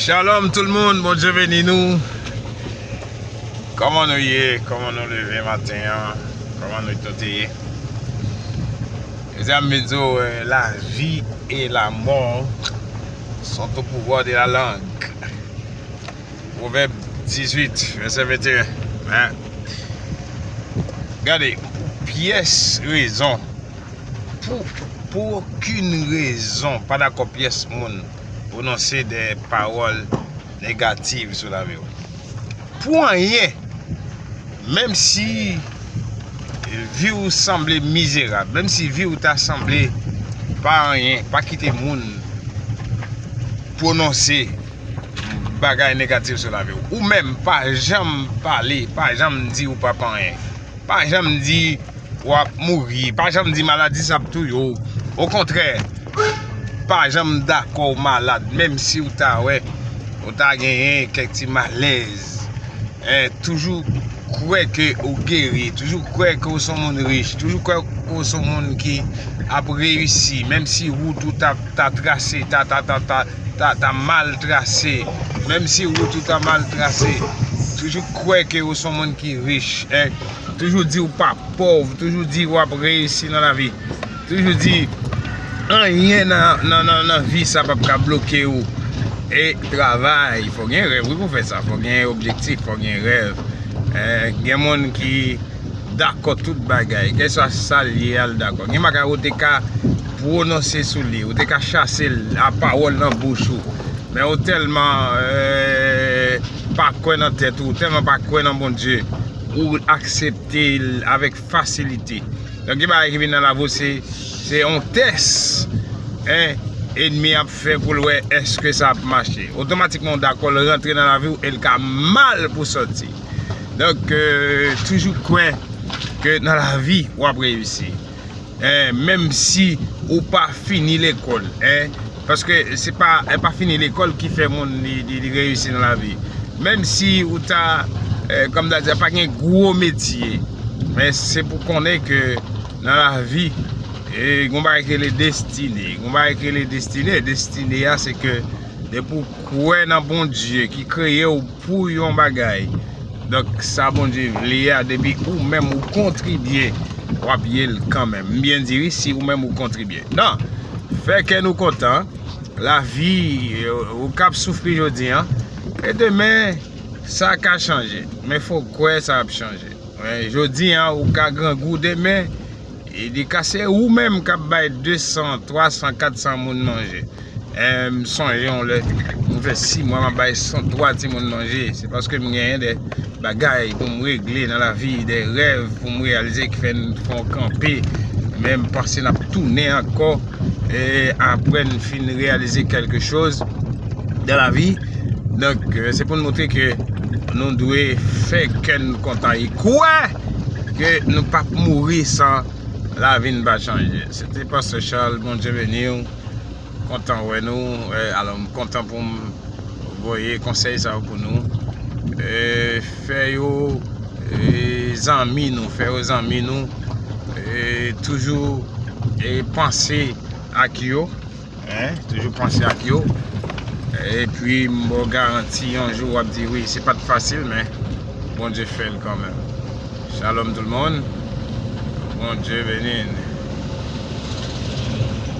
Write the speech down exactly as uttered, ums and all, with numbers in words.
Shalom tout le monde, Bondye beni nou. Kòman nou ye? Kòman nou leve maten an? Kòman nou tout ye? Mezanmi, m di w, eh, la vie et la mort sont au pouvoir de la langue. Pwovèb dizuit, vèsè venteyen. Men, gade, pou pyès rezon, pou, pou okenn rezon, pa dakò pyès moun pwononse de pawòl negatif sou lavi w. Pou anyen, menm si vi w sanble mizerab, menm si vi w ta sanble pa anyen, pa kite moun pwononse bagay negatif sou lavi w. Ou menm, pa janm pale, pa janm di ou p ap anyen. Pa janm di w ap mouri. Pa janm di maladi sa ap touye w. Okontrè, pa janm dakò w malad, menm si w ta wè, ou ta genyen kèk ti malèz. Eh, toujou kwè ke ou geri, toujou kwè ke ou se yon moun rich, toujou kwè ke ou se yon moun ki ap reyisi, menm si wout ou ta, ta trase, ta, ta, ta, ta, ta, ta mal trase, menm si wout ou ta mal trase, toujou kwè ke ou se yon moun ki rich, eh, toujou di w p ap pòv, toujou di w ap reyisi nan lavi. Toujou di, anyen nan, nan, nan, nan vi sa p ap ka bloke w. E travay, fò gen rèv, wi, pou fè sa. Fò gen objektif, fò gen rèv. Eh, gen moun ki dakò tout bagay. Kèlkeswa sa l ye a, l dakò. Gen bagay ou te ka pwononse sou li, ou te ka chase l a pawòl nan bouch ou. Men ou tèlman, eh, pa kwè nan tèt ou, ou tèlman pa kwè nan Bondye, ou aksepte l avèk fasilite. Donk, gen bagay ki vin nan lavi w, se, se yon tès, en, ènmi ap fè pou l wè èske sa ap mache. Otomatikman, w dakò l rantre nan lavi w e l ka mal pou sòti. Donk, eh, toujou kwè ke nan lavi, w ap reyisi. Eh, menm si ou pa fini lekòl, eh, paske se pa, eh, pa fini lekòl ki fè moun li, li, li reyisi nan lavi. Menm si ou ta, eh, kòm ta di, pa gen gwo metye, men se pou konnen ke nan lavi, eh, gon bagay ki rele destine. Gon bagay ki rele destine. Destine a, se ke depi w kwè nan Bondye ki kreye w pou yon bagay, donk, sa Bondye vle a, depi ou menm ou kontribye, w ap ye l kanmenm. M byen di wi, si ou menm ou kontribye. Non, fè kè nou kontan. Lavi, eh, ou k ap soufri jodi a, e demen, sa ka chanje. Men fò w kwè sa ap chanje. Men jodi a, ou ka grangou, demen, e li ka se ou menm k ap bay de san, twa san, kat san moun manje. Eh, m sonje yon lè, m fè sis mwa m ap bay san twa timoun manje. Se paske m genyen de bagay pou m regle nan lavi, de rèv pou m reyalize ki fè n fè yon kanpe. Men m panse n ap tounen ankò, eh, apre n fin reyalize kèlke choz de lavi. Donk, eh, se pou n montre ke nou dwe fè kè n kontan e kwè ke nou p ap mouri san lavi n pa chanje. Se te Pastè Charles, Bondye beni w. Kontan wè nou. Eh, alò, m kontan pou m voye konsèy sa yo pou nou. Eh, fè yo, eh, zanmi nou, fè yo zanmi nou. Eh, toujou, eh, panse ak yo. Hein? Toujou panse ak yo. Epi, m ba w garanti, yon jou w ap di, wi, se pa t fasil, men Bondye fè l kanmenm. Shalom tout le monde. Bondye beni n.